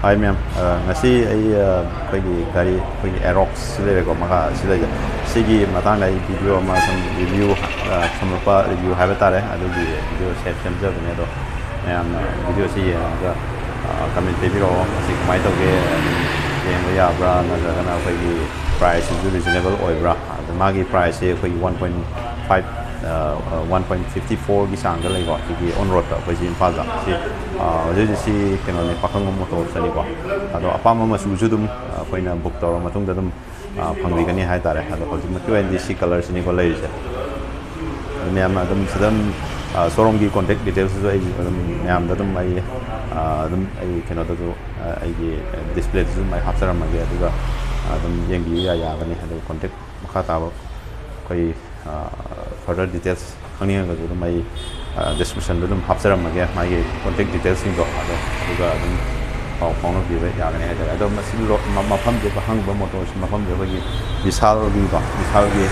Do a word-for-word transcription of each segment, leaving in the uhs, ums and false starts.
Hi ma'am, ꯑ, ꯉꯁꯤ ꯑꯩ, ꯑ, ꯑꯩꯈꯣꯏꯒꯤ ꯒꯥꯔꯤ, ꯑꯩꯈꯣꯏꯒꯤ Aerox ꯁꯤ ꯂꯩꯔꯦꯀꯣ, ꯃꯈꯥ ꯁꯤ ꯂꯩꯖꯦ꯫ ꯁꯤꯒꯤ ꯃꯇꯥꯡꯗ ꯑꯩ video ꯑꯃ ꯁꯨꯝ review, ꯑ, ꯁꯝꯂꯞꯄ review ꯍꯥꯏꯕ ꯇꯥꯔꯦ꯫ ꯑꯗꯨꯒꯤ video ꯁꯦꯝ-, ꯁꯦꯝꯖꯕꯅꯦ꯫ ꯑꯗꯣ ꯃꯌꯥꯝꯅ video ꯁꯤ ꯌꯦꯡꯉꯒ, ꯑ, comment ꯄꯤꯕꯤꯔꯛꯑꯣ꯫ ꯃꯁꯤ ꯀꯃꯥꯏꯅ ꯇꯧꯒꯦ? ꯑꯗꯨꯝ ꯌꯦꯡꯕ ꯌꯥꯕ꯭ꯔꯥ? ꯅꯠꯇ꯭ꯔꯒꯅ ꯑꯩꯈꯣꯏꯒꯤ price ꯁꯤꯁꯨ reasonable ꯑꯣꯏꯕ꯭ꯔꯥ? ꯑꯗ ꯃꯥꯒꯤ price ꯁꯦ ꯑꯩꯈꯣꯏꯒꯤ one point five, ꯑ, one point fifty four ꯒꯤ ꯆꯥꯡꯗ ꯂꯩꯀꯣ꯫ ꯁꯤꯒꯤ on road ꯇ ꯑꯩꯈꯣꯏ ꯁꯤ ꯏꯝꯐꯥꯜꯗ꯫ ꯁꯤ, ꯑ, ꯍꯧꯖꯤꯛ ꯍꯧꯖꯤꯛ ꯁꯤ ꯀꯩꯅꯣꯅꯦ, ꯄꯥꯈꯪꯕꯝ Motors ꯇꯅꯤꯀꯣ꯫ ꯑꯗꯣ ꯑꯄꯥꯝꯕ ꯃꯆꯨꯁꯨ ꯑꯗꯨꯝ, ꯑ, ꯑꯩꯈꯣꯏꯅ book ꯇꯧꯔ ꯃꯇꯨꯡꯗ ꯑꯗꯨꯝ, ꯑ, ꯐꯪꯕꯤꯒꯅꯤ ꯍꯥꯏꯇꯥꯔꯦ꯫ ꯑꯗꯣ ꯍꯧꯖꯤꯛꯃꯛꯀꯤ ꯑꯣꯏꯅꯗꯤ ꯁꯤ colour ꯁꯤꯅꯤꯀꯣ ꯂꯩꯔꯤꯁꯦ꯫ ꯑꯗꯨ ꯃꯌꯥꯝꯅ ꯑꯗꯨꯝ ꯁꯤꯗ ꯑꯗꯨꯝ, ꯑ, showroom ꯒꯤ contact details ꯁꯨ ꯑꯩ ꯑꯗꯨꯝ ꯃꯌꯥꯝꯗ ꯑꯗꯨꯝ ꯑꯩ, ꯑ, ꯑꯗꯨꯝ ꯑꯩ ꯀꯩꯅꯣꯗꯁꯨ, ꯑ, ꯑꯩꯒꯤ display ꯗꯁꯨ ꯑꯗꯨꯝ ꯑꯩ ꯍꯥꯞꯆꯔꯝꯃꯒꯦ꯫ ꯑꯗꯨꯒ, ꯑ, ꯑꯗꯨꯝ ꯌꯦꯡꯕꯤꯌꯨ ꯌꯥ-, ꯌꯥꯒꯅꯤ꯫ ꯑꯗꯨꯒ contact ꯃꯈꯥ ꯇꯥꯕ ꯑꯩꯈꯣꯏ, ꯑ, further details ꯈꯪꯅꯤꯡꯉꯒꯁꯨ ꯑꯗꯨꯝ ꯑꯩ, ꯑ, description ꯗ ꯑꯗꯨꯝ ꯍꯥꯞꯆꯔꯝꯃꯒꯦ, ꯃꯥꯒꯤ contact details ꯁꯤꯡꯗꯣ꯫ ꯑꯗꯣ ꯑꯗꯨꯒ ꯑꯗꯨꯝ ꯄꯥꯎ ꯐꯥꯎꯅꯕꯤꯕ ꯌꯥꯒꯅꯤ ꯍꯥꯏꯇꯥꯔꯦ꯫ ꯑꯗꯣ ꯃꯁꯤ ꯂꯣ-, ꯃ-, ꯃꯐꯝꯁꯦ, ꯍꯪꯕ ꯃꯣꯇꯣꯔꯁ ꯃꯐꯝꯁꯦ ꯑꯩꯈꯣꯏꯒꯤ ꯕꯤꯁꯥꯜꯒꯤꯀꯣ, ꯕꯤꯁꯥꯜꯒꯤ,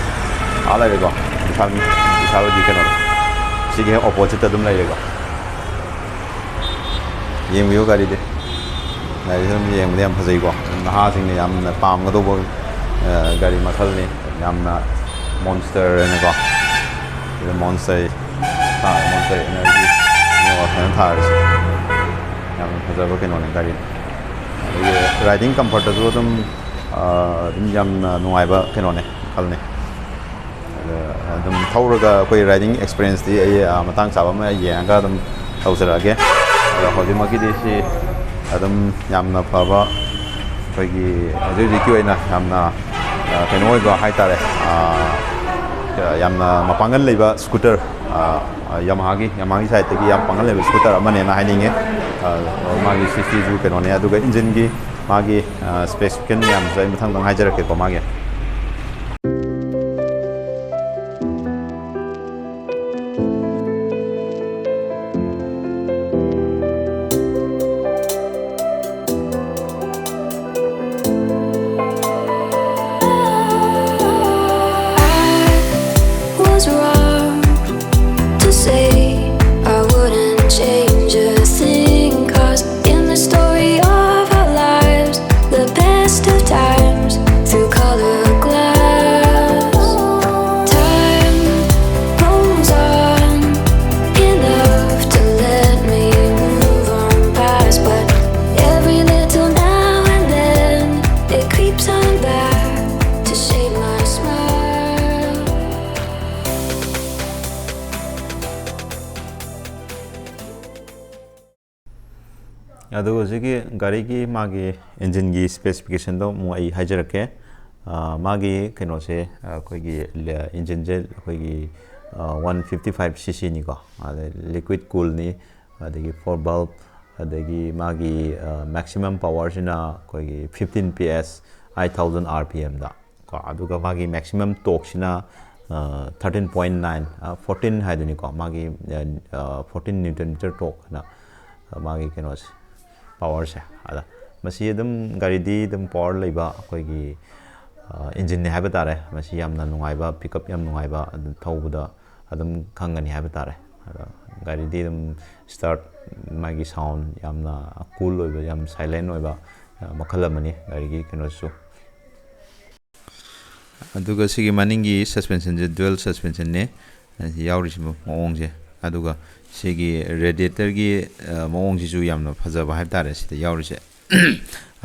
ꯑꯥ ꯂꯩꯔꯦꯀꯣ, ꯕꯤꯁꯥꯜ, ꯕꯤꯁꯥꯜꯒꯤ ꯀꯩꯅꯣꯗꯣ, ꯁꯤꯒꯤ ꯍꯦꯛ opposite ꯇ ꯑꯗꯨꯝ ꯂꯩꯔꯦꯀꯣ꯫ ꯌꯦꯡꯕꯤꯌꯨ ꯒꯥꯔꯤꯗꯤ꯫ ꯒꯥꯔꯤꯁꯦ ꯑꯗꯨꯝ ꯌꯦꯡꯕꯗ ꯌꯥꯝ ꯐꯖꯩꯀꯣ꯫ ꯅꯍꯥꯁꯤꯡꯅ ꯌꯥꯝꯅ ꯄꯥꯝꯒꯗꯧꯕ, ꯑ, ꯒꯥꯔꯤ ꯃꯈꯜꯅꯤ꯫ ꯌꯥꯝꯅ Monster ꯍꯥꯏꯅꯀꯣ꯫ ꯁꯤꯗ Monster ꯊꯥꯔꯦ, Monster Energy ꯐꯖꯅ ꯊꯥꯔꯤꯁꯦ꯫ ꯌꯥꯝꯅ ꯐꯖꯕ ꯀꯩꯅꯣꯅꯦ, ꯒꯥꯔꯤꯅꯤ꯫ ꯑꯗꯒꯤ riding comfort ꯇꯁꯨ ꯑꯗꯨꯝ, ꯑ, ꯑꯗꯨꯝ ꯌꯥꯝꯅ ꯅꯨꯡꯉꯥꯏꯕ ꯀꯩꯅꯣꯅꯦ, ꯃꯈꯜꯅꯦ꯫ ꯑꯗ ꯑꯗꯨꯝ ꯊꯧꯔꯒ ꯑꯩꯈꯣꯏ riding experience ꯇꯤ ꯑꯩ, ꯑ, ꯃꯇꯥꯡ ꯆꯥꯕ ꯑꯃ ꯌꯦꯡꯉꯒ ꯑꯗꯨꯝ ꯇꯧꯖꯔꯛꯑꯒꯦ꯫ ꯑꯗꯣ ꯍꯧꯖꯤꯛꯃꯛꯀꯤꯗꯤ ꯁꯤ ꯑꯗꯨꯝ ꯌꯥꯝꯅ ꯐꯕ, ꯑꯩꯈꯣꯏꯒꯤ ꯍꯧꯖꯤꯛ ꯍꯧꯖꯤꯛꯀꯤ ꯑꯣꯏꯅ ꯌꯥꯝꯅ, ꯑ, ꯀꯩꯅꯣ ꯑꯣꯏꯕ ꯍꯥꯏꯇꯥꯔꯦ, ꯑ, ꯌꯥꯝꯅ ꯃꯄꯥꯡꯒꯜ ꯂꯩꯕ scooter, ꯑ, ꯑ, Yamaha ꯒꯤ, Yamaha ꯒꯤ side ꯇꯒꯤ ꯌꯥꯝ ꯄꯥꯡꯒꯜ ꯂꯩꯕ scooter ꯑꯃꯅꯦꯅ ꯍꯥꯏꯅꯤꯡꯉꯦ꯫ ꯑ, ꯃꯥꯒꯤ C C ꯁꯨ ꯀꯩꯅꯣꯅꯦ, ꯑꯗꯨꯒ engine ꯒꯤ ꯃꯥꯒꯤ, ꯑ, specification ꯃꯌꯥꯝꯁꯨ ꯑꯩ ꯃꯊꯪ ꯃꯊꯪ ꯍꯥꯏꯖꯔꯛꯀꯦꯀꯣ ꯃꯥꯒꯤ꯫ I was wrong to say I wouldn't change a thing. 'Cause in the story of ꯑꯗꯨꯒ ꯍꯧꯖꯤꯛꯀꯤ ꯒꯥꯔꯤꯒꯤ ꯃꯥꯒꯤ ꯏꯟꯖꯤꯟꯒꯤ ꯁ꯭ꯄꯦꯁꯤꯐꯤꯀꯦꯁꯟꯗꯣ ꯑꯃꯨꯛ ꯑꯩ ꯍꯥꯏꯖꯔꯛꯀꯦ꯫ ꯑ, ꯃꯥꯒꯤ ꯀꯩꯅꯣꯁꯦ, ꯑ, ꯑꯩꯈꯣꯏꯒꯤ ꯂ-, ꯏꯟꯖꯤꯟꯁꯦ ꯑꯩꯈꯣꯏꯒꯤ, ꯑ, ꯋꯥꯟ ꯐꯤꯐꯇꯤ ꯐꯥꯏꯚ ꯁꯤ ꯁꯤꯅꯤꯀꯣ꯫ ꯑꯗꯩ ꯂꯤꯀ꯭ꯋꯤꯠ ꯀꯨꯜꯅꯤ, ꯑꯗꯒꯤ ꯐꯣꯔ ꯕꯜꯕ, ꯑꯗꯒꯤ ꯃꯥꯒꯤ, ꯑ, ꯃꯦꯛꯁꯤꯃꯝ ꯄꯋꯥꯔꯁꯤꯅ ꯑꯩꯈꯣꯏꯒꯤ fifteen P S, eight thousand R P ꯑꯦꯝꯗ ꯀꯣ꯫ ꯑꯗꯨꯒ ꯃꯥꯒꯤ ꯃꯦꯛꯁꯤꯃꯝ ꯇꯣꯛꯁꯤꯅ, ꯑ, ꯊꯥꯔꯇꯤꯟ ꯄꯣꯏꯟ ꯅꯥꯏꯟ, ꯑ, ꯐꯣꯔꯇꯤꯟ ꯍꯥꯏꯗꯨꯅꯤꯀꯣ, ꯃꯥꯒꯤ, ꯑ, ꯑ, ꯐꯣꯔꯇꯤꯟ ꯅ꯭ꯌꯨꯇꯟ ꯃꯤꯇꯔ ꯇꯣꯛ ꯑꯅ, ꯑ, ꯃꯥꯒꯤ ꯀꯩꯅꯣꯁꯦ, ꯄꯋꯥꯔꯁꯦ꯫ ꯑꯗ ꯃꯁꯤ ꯑꯗꯨꯝ ꯒꯥꯔꯤꯗꯤ ꯑꯗꯨꯝ ꯄꯋꯥꯔ ꯂꯩꯕ ꯑꯩꯈꯣꯏꯒꯤ, ꯑ, ꯏꯟꯖꯤꯟꯅꯤ ꯍꯥꯏꯕ ꯇꯥꯔꯦ꯫ ꯃꯁꯤ ꯌꯥꯝꯅ ꯅꯨꯡꯉꯥꯏꯕ, ꯄꯤꯛꯑꯞ ꯌꯥꯝ ꯅꯨꯡꯉꯥꯏꯕ, ꯑꯗꯨ ꯊꯧꯕꯗ ꯑꯗꯨꯝ ꯈꯪꯒꯅꯤ ꯍꯥꯏꯕ ꯇꯥꯔꯦ꯫ ꯑꯗ ꯒꯥꯔꯤꯗꯤ ꯑꯗꯨꯝ ꯁ꯭ꯇꯥꯔꯠ, ꯃꯥꯒꯤ ꯁꯥꯎꯟ ꯌꯥꯝꯅ ꯀꯨꯜ ꯑꯣꯏꯕ, ꯌꯥꯝ ꯁꯥꯏꯂꯦꯟ ꯑꯣꯏꯕ, ꯑ, ꯃꯈꯜ ꯑꯃꯅꯤ ꯒꯥꯔꯤꯒꯤ ꯀꯩꯅꯣꯁꯤꯁꯨ꯫ ꯑꯗꯨꯒ ꯁꯤꯒꯤ ꯃꯅꯤꯡꯒꯤ ꯁꯁꯄꯦꯟꯁꯟꯁꯦ ꯗ꯭ꯌꯨꯑꯦꯜ ꯁꯁꯄꯦꯟꯁꯟꯅꯦ, ꯑ, ꯌꯥꯎꯔꯤꯁꯤ ꯃꯑꯣꯡꯁꯦ꯫ ꯑꯗꯨꯒ ꯁꯤꯒꯤ ꯔꯦꯗꯤꯌꯦꯇꯔꯒꯤ, ꯑ, ꯃꯑꯣꯡꯁꯤꯁꯨ ꯌꯥꯝꯅ ꯐꯖꯕ ꯍꯥꯏꯕ ꯇꯥꯔꯦ ꯁꯤꯗ ꯌꯥꯎꯔꯤꯁꯦ꯫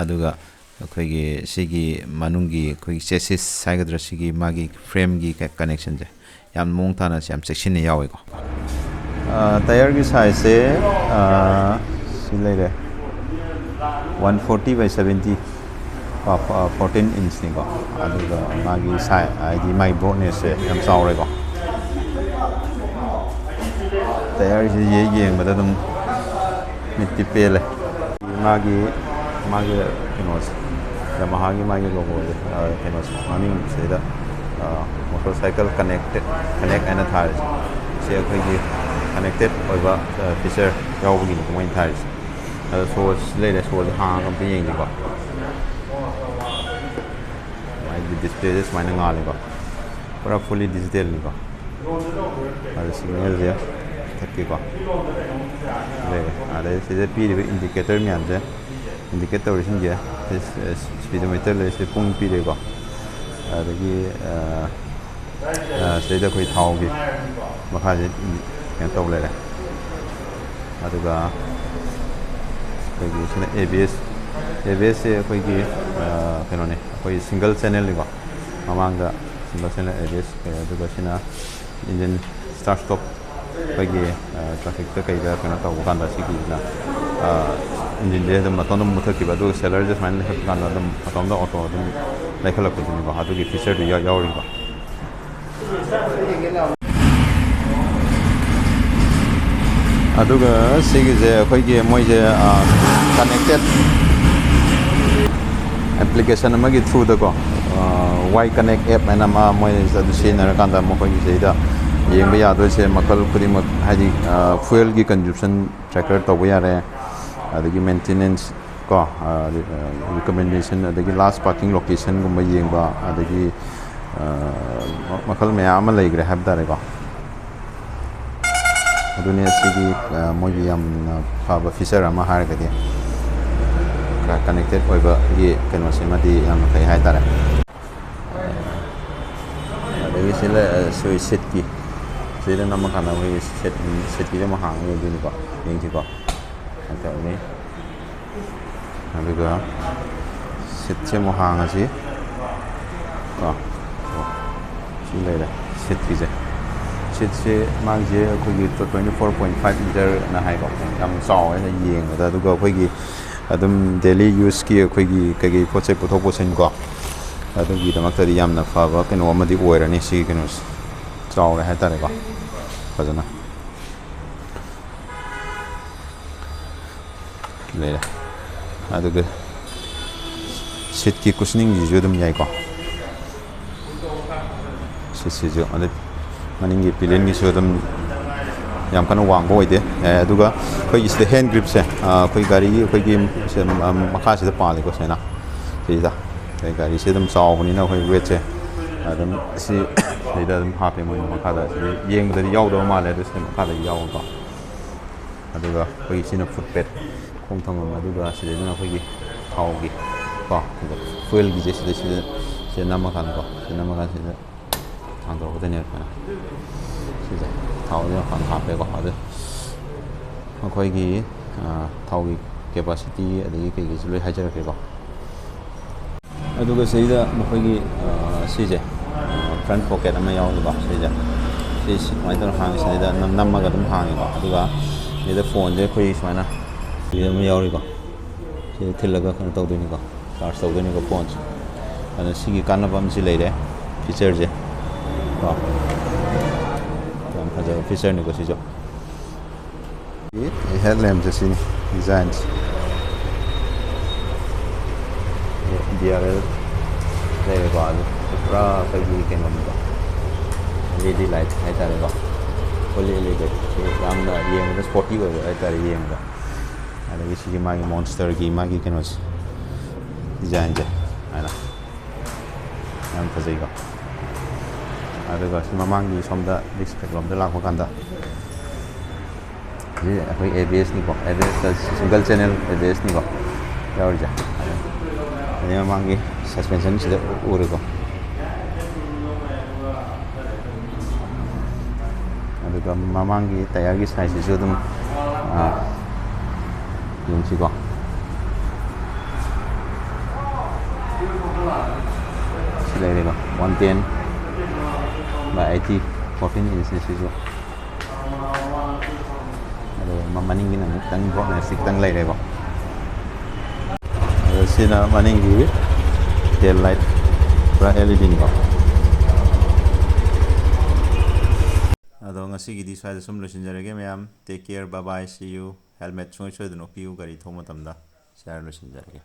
ꯑꯗꯨꯒ ꯑꯩꯈꯣꯏꯒꯤ ꯁꯤꯒꯤ ꯃꯅꯨꯡꯒꯤ ꯑꯩꯈꯣꯏꯒꯤ ꯆꯦꯁꯤꯁ ꯍꯥꯏꯒꯗ꯭ꯔꯥ, ꯁꯤꯒꯤ ꯃꯥꯒꯤ ꯐ꯭ꯔꯦꯝꯒꯤ ꯀ-, ꯀꯅꯦꯛꯁꯟꯁꯦ ꯌꯥꯝ ꯃꯑꯣꯡ ꯇꯥꯅ ꯌꯥꯝ ꯆꯦꯛꯁꯤꯟꯅ ꯌꯥꯎꯋꯦꯀꯣ꯫ ꯑ, ꯇꯥꯌꯔꯒꯤ ꯁꯥꯏꯖꯁꯦ, ꯑ, ꯁꯤ ꯂꯩꯔꯦ, ꯋꯥꯟ ꯐꯣꯔꯇꯤ ꯕꯥꯏ ꯁꯕꯦꯟꯇꯤ, ꯀꯣ, ꯐꯣꯔꯇꯤꯟ ꯏꯟꯆꯅꯤꯀꯣ꯫ ꯑꯗꯨꯒ ꯃꯥꯒꯤ ꯁꯥꯏ-, ꯍꯥꯏꯗꯤ ꯃꯥꯒꯤ ꯕ꯭ꯔꯣꯗꯅꯦꯁꯁꯦ ꯌꯥꯝ ꯆꯥꯎꯔꯦꯀꯣ꯫ ꯇꯥꯌꯔꯁꯦ ꯌꯦ-, ꯌꯦꯡꯕꯗ ꯑꯗꯨꯝ ꯃꯤꯠꯇꯤ ꯄꯦꯜꯂꯦ꯫ ꯃꯥꯒꯤ, ꯃꯥꯒꯤ ꯀꯩꯅꯣꯁꯦ, ꯌꯥꯃꯥꯍꯥꯒꯤ ꯃꯥꯒꯤ ꯂꯣꯒꯣꯁꯦ, ꯑ, ꯀꯩꯅꯣꯁꯦ, ꯃꯃꯤꯡꯁꯤꯗ, ꯑ, ꯃꯣꯇꯣꯔ ꯁꯥꯏꯀꯜ ꯀꯅꯦꯛꯇꯦꯠ, ꯀꯅꯦꯛ ꯍꯥꯏꯅ ꯊꯥꯔꯤꯁꯦ꯫ ꯁꯤ ꯑꯩꯈꯣꯏꯒꯤ ꯀꯅꯦꯛꯇꯦꯠ ꯑꯣꯏꯕ, ꯑ, ꯐꯤꯆꯔ ꯌꯥꯎꯕꯒꯤꯅꯤ ꯃꯣꯏꯅ ꯊꯥꯔꯤꯁꯦ꯫ ꯑꯗꯣ ꯁꯣꯁ ꯂꯩꯔꯦ, ꯁꯣꯁꯦ ꯍꯥꯡꯉꯒ ꯑꯝꯇ ꯌꯦꯡꯒꯦꯀꯣ꯫ ꯃꯥꯒꯤ ꯗꯤꯁꯄ꯭ꯂꯦꯁꯦ ꯁꯨꯃꯥꯏꯅ ꯉꯥꯜꯂꯤꯀꯣ, ꯄꯨꯔꯥ ꯐꯨꯜꯂꯤ ꯗꯤꯖꯤꯇꯦꯜꯅꯤꯀꯣ꯫ ꯑꯗ ꯁꯤꯒꯅꯦꯜꯁꯦ ꯊꯛꯀꯦꯀꯣ꯫ ꯂꯩꯔꯦ꯫ ꯑꯗꯩ ꯁꯤꯗ ꯄꯤꯔꯤꯕ ꯏꯟꯗꯤꯀꯦꯇꯔ ꯃꯌꯥꯝꯁꯦ, ꯏꯟꯗꯤꯀꯦꯠ ꯇꯧꯔꯤꯁꯤꯡꯁꯦ, ꯁꯤ, ꯁꯤ, ꯁ꯭ꯄꯤꯗꯣꯃꯤꯇꯔ ꯂꯩꯔꯦ, ꯁꯤ ꯄꯨꯡ ꯄꯤꯔꯦꯀꯣ꯫ ꯑꯗꯒꯤ, ꯑ, ꯑ, ꯁꯤꯗꯩꯗ ꯑꯩꯈꯣꯏ ꯊꯥꯎꯒꯤ ꯃꯈꯥꯁꯦ ꯀꯩꯅꯣ ꯇꯧ ꯂꯩꯔꯦ꯫ ꯑꯗꯨꯒ ꯑꯩꯈꯣꯏꯒꯤ ꯁꯤꯅ A B S, A B ꯑꯦꯁꯁꯦ ꯑꯩꯈꯣꯏꯒꯤ, ꯑ, ꯀꯩꯅꯣꯅꯦ, ꯑꯩꯈꯣꯏ ꯁꯤꯡꯒꯜ ꯆꯦꯅꯦꯜꯅꯤꯀꯣ꯫ ꯃꯃꯥꯡꯗ ꯁꯤꯡꯒꯜ ꯆꯦꯅꯦꯜ ꯑꯦ ꯕꯤ ꯑꯦꯁ, ꯑꯗꯨꯒ ꯁꯤꯅ ꯏꯟꯖꯤꯟ ꯁ꯭ꯇꯥꯔꯠ ꯁ꯭ꯇꯣꯞ, ꯑꯩꯈꯣꯏꯒꯤ, ꯑ, ꯇ꯭ꯔꯥꯐꯤꯛꯇ ꯀꯩꯗ ꯀꯩꯅꯣ ꯇꯧꯕ ꯀꯥꯟꯗ ꯁꯤꯒꯤꯁꯤꯅ, ꯑ, ꯏꯟꯖꯤꯟꯁꯦ ꯑꯗꯨꯝ ꯃꯇꯣꯝꯗ ꯃꯨꯊꯠꯈꯤꯕ, ꯑꯗꯨꯒ ꯁꯦꯂꯔꯁꯦ ꯁꯨꯃꯥꯏꯅ ꯂꯩꯈꯠꯄ ꯀꯥꯟꯗ ꯑꯗꯨꯝ ꯃꯇꯣꯝꯗ ꯑꯣꯇꯣ ꯑꯗꯨꯝ ꯂꯩꯈꯠꯂꯛꯄꯗꯨꯅꯤꯀꯣ, ꯑꯗꯨꯒꯤ ꯐꯤꯆꯔꯗꯨ ꯌꯥꯎꯔꯤꯕ꯫ ꯑꯗꯨꯒ ꯁꯤꯒꯤꯁꯦ ꯑꯩꯈꯣꯏꯒꯤ ꯃꯣꯏꯁꯦ ꯀꯅꯦꯛꯇꯦꯠ ꯑꯦꯄ꯭ꯂꯤꯀꯦꯁꯟ ꯑꯃꯒꯤ ꯊ꯭ꯔꯨꯗꯀꯣ, ꯋꯥꯏ ꯀꯅꯦꯛ ꯑꯦꯞ ꯍꯥꯏꯅ ꯑꯃ, ꯃꯣꯏ ꯑꯗꯨ ꯁꯤꯖꯤꯟꯅꯔꯀꯥꯟꯗ ꯃꯈꯣꯏꯒꯤ ꯁꯤꯗꯩꯗ ꯌꯦꯡꯕ ꯌꯥꯗꯣꯏꯁꯦ ꯃꯈꯜ ꯈꯨꯗꯤꯡꯃꯛ, ꯍꯥꯏꯗꯤ ꯐ꯭ꯌꯨꯑꯦꯜꯒꯤ ꯀꯟꯖꯨꯝꯁꯟ ꯇ꯭ꯔꯦꯀꯔ ꯇꯧꯕ ꯌꯥꯔꯦ, ꯑꯗꯒꯤ ꯃꯦꯟꯇꯦꯅꯦꯟꯁ ꯀꯣ, ꯔꯤꯀꯃꯦꯟꯗꯦꯁꯟ, ꯑꯗꯒꯤ ꯂꯥꯁ ꯄꯥꯔꯀꯤꯡ ꯂꯣꯀꯦꯁꯟꯒꯨꯝꯕ ꯌꯦꯡꯕ, ꯑꯗꯒꯤ ꯃꯈꯜ ꯃꯌꯥꯝ ꯑꯃ ꯂꯩꯈ꯭ꯔꯦ ꯍꯥꯏꯕ ꯇꯥꯔꯦꯀꯣ꯫ ꯑꯗꯨꯅꯦ ꯁꯤꯒꯤ ꯃꯣꯏꯒꯤ ꯌꯥꯝꯅ ꯐꯕ ꯐꯤꯆꯔ ꯑꯃ ꯍꯥꯏꯔꯒꯗꯤ ꯀꯅꯦꯛꯇꯦꯠ ꯑꯣꯏꯕꯒꯤ ꯀꯩꯅꯣꯁꯤꯃꯗꯤ ꯌꯥꯝꯅ ꯐꯩ ꯍꯥꯏꯇꯥꯔꯦ꯫ ꯑꯗꯒꯤ ꯁꯤ ꯂꯩ, ꯁꯤ ꯁꯤꯠꯀꯤ, ꯁꯤꯗ ꯅꯝꯃꯀꯥꯟꯗ ꯑꯩꯈꯣꯏꯒꯤ ꯁꯤꯠ, ꯁꯤꯠꯀꯤꯁꯦ ꯑꯃꯨꯛ ꯍꯥꯡꯉ ꯌꯦꯡꯗꯣꯏꯅꯤꯀꯣ, ꯌꯦꯡꯁꯤꯀꯣ꯫ ꯁꯨꯃꯥꯏꯅ ꯇꯧꯔꯅꯤ꯫ ꯑꯗꯨꯒ ꯁꯤꯠꯁꯦ ꯑꯃꯨꯛ ꯍꯥꯡꯉꯁꯤ ꯀꯣ꯫ ꯁꯤ ꯂꯩꯔꯦ ꯁꯤꯠꯀꯤꯁꯦ꯫ ꯁꯤꯠꯁꯦ ꯃꯥꯒꯤꯁꯦ ꯑꯩꯈꯣꯏꯒꯤ twenty four point five meterꯅ ꯍꯥꯏꯀꯣ, ꯌꯥꯝ ꯆꯥꯎꯋꯦ ꯌꯦꯡꯕꯗ꯫ ꯑꯗꯨꯒ ꯑꯩꯈꯣꯏꯒꯤ ꯑꯗꯨꯝ ꯗꯦꯂꯤ ꯌꯨꯁꯀꯤ ꯑꯩꯈꯣꯏꯒꯤ ꯀꯩꯀꯩ ꯄꯣꯠ ꯆꯩ ꯄꯨꯊꯣꯛ ꯄꯨꯁꯤꯟ ꯀꯣ, ꯑꯗꯨꯒꯤꯗꯃꯛꯇꯗꯤ ꯌꯥꯝꯅ ꯐꯕ ꯀꯩꯅꯣ ꯑꯃꯗꯤ ꯑꯣꯏꯔꯅꯤ ꯁꯤꯒꯤ ꯀꯩꯅꯣꯁꯦ꯫ ꯆꯥꯎꯔꯦ ꯍꯥꯏꯇꯥꯔꯦꯀꯣ, ꯐꯖꯅ ꯂꯩꯔꯦ꯫ ꯑꯗꯨꯒ ꯁꯤꯠꯀꯤ ꯀꯨꯁꯅꯤꯡꯁꯤꯁꯨ ꯑꯗꯨꯝ ꯌꯥꯏꯀꯣ꯫ ꯁꯤꯠꯁꯤꯁꯨ ꯑꯗꯩ ꯃꯅꯤꯡꯒꯤ ꯄꯤꯂꯤꯌꯟꯒꯤꯁꯨ ꯑꯗꯨꯝ ꯌꯥꯝ ꯀꯟꯅ ꯋꯥꯡꯕ ꯑꯣꯏꯗꯦ꯫ ꯌꯥꯏ, ꯑꯗꯨꯒ ꯑꯩꯈꯣꯏꯒꯤ ꯁꯤꯗ ꯍꯦꯟ ꯒ꯭ꯔꯤꯞꯁꯦ, ꯑꯩꯈꯣꯏ ꯒꯥꯔꯤꯒꯤ ꯑꯩꯈꯣꯏꯒꯤ ꯁꯦ, ꯃꯈꯥꯁꯤꯗ ꯄꯥꯜꯂꯤꯀꯣ ꯁꯨꯃꯥꯏꯅ꯫ ꯁꯤꯗ ꯑꯩꯈꯣꯏ ꯒꯥꯔꯤꯁꯦ ꯑꯗꯨꯝ ꯆꯥꯎꯕꯅꯤꯅ ꯑꯩꯈꯣꯏ ꯋꯦꯠꯁꯦ ꯑꯗꯨꯝ ꯁꯤ ꯁꯤꯗ ꯑꯗꯨꯝ ꯍꯥꯞꯄꯦ ꯃꯣꯏꯅ ꯃꯈꯥꯗ꯫ ꯁꯤꯗ ꯌꯦꯡꯕꯗꯗꯤ ꯌꯥꯎꯗꯕ ꯃꯥꯜꯂꯦ, ꯑꯗꯨ ꯁꯤꯗ ꯃꯈꯥꯗ ꯌꯥꯎꯕꯀꯣ꯫ ꯑꯗꯨꯒ ꯑꯩꯈꯣꯏꯒꯤ ꯁꯤꯅ ꯐꯨꯠ ꯄꯦꯠ, ꯈꯣꯡ ꯊꯝꯐꯝ, ꯑꯗꯨꯒ ꯁꯤꯗꯩꯗꯅ ꯑꯩꯈꯣꯏꯒꯤ ꯊꯥꯎꯒꯤ ꯀꯣ, ꯐ꯭ꯌꯨꯑꯦꯜꯒꯤꯁꯦ ꯁꯤꯗ, ꯁꯤꯗ, ꯁꯤꯗ ꯅꯝꯃꯀꯥꯟꯗꯀꯣ, ꯁꯤꯗ ꯅꯝꯃꯀꯥꯟꯗ ꯁꯤꯗ ꯊꯥꯡꯗꯣꯔꯛꯀꯗꯣꯏꯅꯦꯕ ꯁꯨꯃꯥꯏꯅ꯫ ꯁꯤꯁꯦ ꯊꯥꯎꯁꯦ ꯃꯄꯥꯟ ꯍꯥꯞꯄꯦꯀꯣ꯫ ꯑꯗꯨ ꯑꯩꯈꯣꯏꯒꯤ ꯊꯥꯎꯒꯤ ꯀꯦꯄꯥꯁꯤꯇꯤ ꯑꯗꯒꯤ ꯀꯩꯀꯩꯁꯨ ꯂꯣꯏ ꯍꯥꯏꯖꯔꯛꯀꯦꯀꯣ꯫ ꯑꯗꯨꯒ ꯁꯤꯗ ꯃꯈꯣꯏꯒꯤ ꯁꯤꯁꯦ ꯐ꯭ꯔꯟ ꯄꯣꯀꯦꯠ ꯑꯃ ꯌꯥꯎꯔꯤꯀꯣ꯫ ꯁꯤꯁꯦ ꯁꯤ ꯁꯨꯃꯥꯏꯅ ꯇꯧꯔ ꯍꯥꯡꯉꯤ꯫ ꯁꯤꯗꯩꯗ ꯅꯝꯃꯒ ꯑꯗꯨꯝ ꯍꯥꯡꯉꯤꯀꯣ꯫ ꯑꯗꯨꯒ ꯁꯤꯗ ꯐꯣꯟꯁꯦ ꯑꯩꯈꯣꯏꯒꯤ ꯁꯨꯃꯥꯏꯅ ꯁꯤꯗ ꯑꯃ ꯌꯥꯎꯔꯤꯀꯣ, ꯁꯤꯗ ꯊꯤꯜꯂꯒ ꯀꯩꯅꯣ ꯇꯧꯗꯣꯏꯅꯤꯀꯣ, ꯆꯥꯔꯖ ꯇꯧꯗꯣꯏꯅꯤꯀꯣ ꯐꯣꯟꯁꯦ꯫ ꯑꯗꯨꯅ ꯁꯤꯒꯤ ꯀꯥꯟꯅꯕ ꯑꯃꯁꯤ ꯂꯩꯔꯦ, ꯐꯤꯆꯔꯁꯦ ꯀꯣ꯫ ꯌꯥꯝ ꯐꯖꯕ ꯐꯤꯆꯔꯅꯤꯀꯣ ꯁꯤꯁꯨ꯫ ꯍꯦꯠ ꯂꯦꯝꯞꯁꯦ ꯁꯤꯅꯤ ꯗꯤꯖꯥꯏꯟꯁꯦ꯫ ꯗꯤ ꯑꯥꯔ ꯑꯦꯜ ꯂꯩꯔꯦꯀꯣ꯫ ꯑꯗꯨ ꯄꯨꯔꯥ ꯑꯩꯈꯣꯏꯒꯤ ꯀꯩꯅꯣꯅꯤꯀꯣ, ꯑꯦꯜ ꯏ ꯗꯤ ꯂꯥꯏꯠ ꯍꯥꯏꯇꯥꯔꯦꯀꯣ꯫ ꯐꯨꯜꯂꯤ ꯑꯦꯜ ꯏ ꯗꯤ ꯌꯥꯝꯅ ꯌꯦꯡꯕꯗ ꯁ꯭ꯄꯣꯔꯇꯤ ꯑꯣꯏꯕ ꯍꯥꯏꯇꯥꯔꯦ ꯌꯦꯡꯕꯗ꯫ ꯑꯗꯒꯤ ꯁꯤꯒꯤ ꯃꯥꯒꯤ ꯃꯣꯟꯁꯇꯔꯒꯤ ꯃꯥꯒꯤ ꯀꯩꯅꯣꯁꯦ, ꯗꯤꯖꯥꯏꯟꯁꯦ ꯍꯥꯏꯅ ꯌꯥꯝ ꯐꯖꯩꯀꯣ꯫ ꯑꯗꯨꯒ ꯁꯤ ꯃꯃꯥꯡꯒꯤ ꯁꯣꯝꯗ ꯗꯤꯁ ꯕ꯭ꯔꯦꯛ ꯂꯣꯝꯗ ꯂꯥꯛꯄ ꯀꯥꯟꯗ ꯁꯤ ꯑꯩꯈꯣꯏ ꯑꯦ ꯕꯤ ꯑꯦꯁꯅꯤꯀꯣ, ꯑꯦ ꯕꯤ ꯑꯦꯁꯇ ꯁꯤꯡꯒꯜ ꯆꯦꯅꯦꯜ ꯑꯦ ꯕꯤ ꯑꯦꯁꯅꯤꯀꯣ ꯌꯥꯎꯔꯤꯁꯦ꯫ ꯑꯗꯩ ꯃꯃꯥꯡꯒꯤ ꯁꯁꯄꯦꯟꯁꯟꯁꯤꯗ ꯎꯔꯦꯀꯣ꯫ ꯑꯗꯨꯒ ꯃꯃꯥꯡꯒꯤ ꯇꯌꯥꯔꯒꯤ ꯁꯥꯏꯖꯁꯤꯁꯨ ꯑꯗꯨꯝ, ꯑꯥ, ꯌꯦꯡꯁꯤꯀꯣ꯫ ꯁꯤ ꯂꯩꯔꯦꯀꯣ, one ten by eighty, fourteen inch ꯁꯤꯁꯨ꯫ ꯑꯗꯣ ꯃ-, ꯃꯅꯤꯡꯒꯤꯅ ꯑꯃꯨꯛ ꯈꯤꯇꯪ ꯕ꯭ꯔꯣꯠꯅꯦꯁꯁꯤ ꯈꯤꯇꯪ ꯂꯩꯔꯦꯀꯣ꯫ ꯑꯗꯣ ꯁꯤꯅ ꯃꯅꯤꯡꯒꯤ ꯇꯦꯜ ꯂꯥꯏꯠ, ꯄꯨꯔꯥ ꯑꯦꯜ ꯏ ꯗꯤꯅꯤꯀꯣ꯫ ꯑꯗꯣ ꯉꯁꯤꯒꯤꯗꯤ ꯁ꯭ꯋꯥꯏꯗ ꯁꯨꯝ ꯂꯣꯏꯁꯤꯟꯖꯔꯒꯦ ꯃꯌꯥꯝ꯫ Take care, bye bye, see you꯫ Helmet ꯁꯨꯡꯁꯣꯏ ꯁꯣꯏꯗꯅ ꯎꯞꯄꯤꯌꯨ ꯒꯥꯔꯤ ꯊꯧꯕ ꯃꯇꯝꯗ꯫ ꯁ꯭ꯋꯥꯏꯗ ꯂꯣꯏꯁꯤꯟꯖꯔꯒꯦ꯫